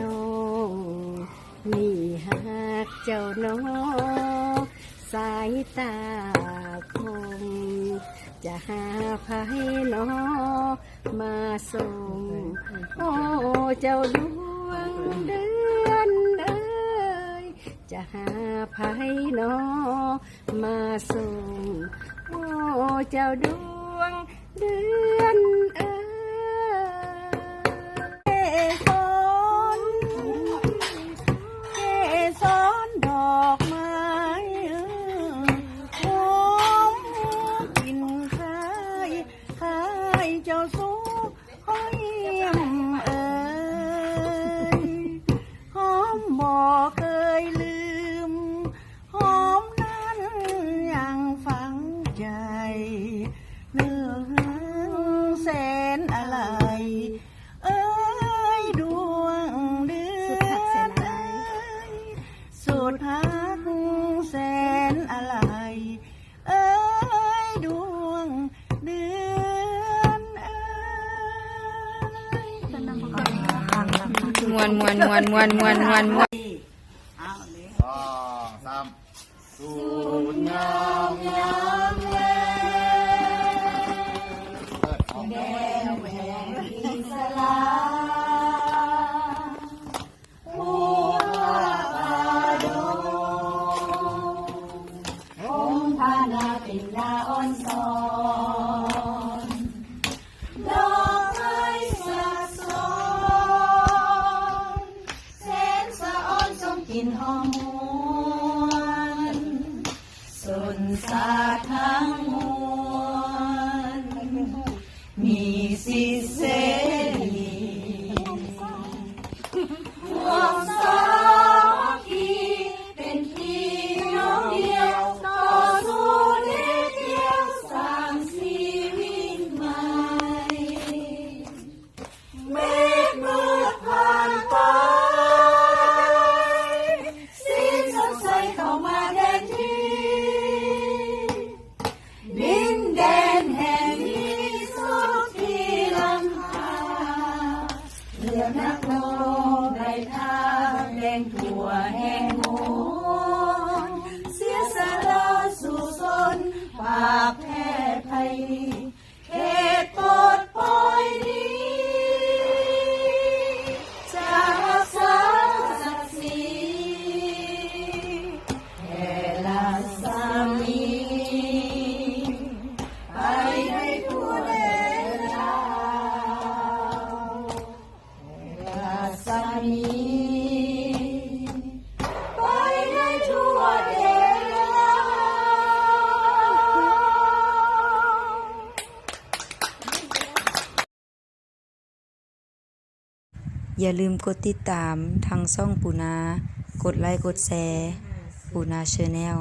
ນ້ອງນີ້ຮັກເຈົ້າໜໍ ສາຍຕາຄົມ ຈະຫາໃຜໜໍມາຊົມ ໂອ້ ເຈົ້າດວງເດືອນເອີຍ ຈະຫາໃຜໜໍມາຊົມ ໂອ້ ເຈົ້າດວງເດືອນເອີຍ ເກສອນ ເກສອນດອກໄມ້ ຫອມກິ່ນຄາຍ ຄາຍເຈົ້າສູ່ ໂອ້ຍ ເອີຍ ຫອມບໍ່ເຄີຍລືມ ຫອມນັ້ນຍັງຝັງໃຈ ເລື່ອງແສນອາໄລ ເອີຍ ດວງເດືອນເອີຍ ສຸດຮັກແສນອາໄລ ເອີຍ ດວງເດືອນເອີຍ ມ່ວນໆໆໆໆໆ ສອງ ສາມ ສູດງາມຍາມແລງ ເປີດອອກ ແດນແຫວກອິດສະລາມ ພູຜາປ່າດົງ ອົງພະນາເປັນດາວອ່ອນສອນ ດອກໄມ້ສັກຊ້ອນ ແສນສະ ຢ່າລືມກົດຕິດຕາມທາງຊ່ອງປູນາ, ກົດໄລກົດແຊ ປູນາ Channel.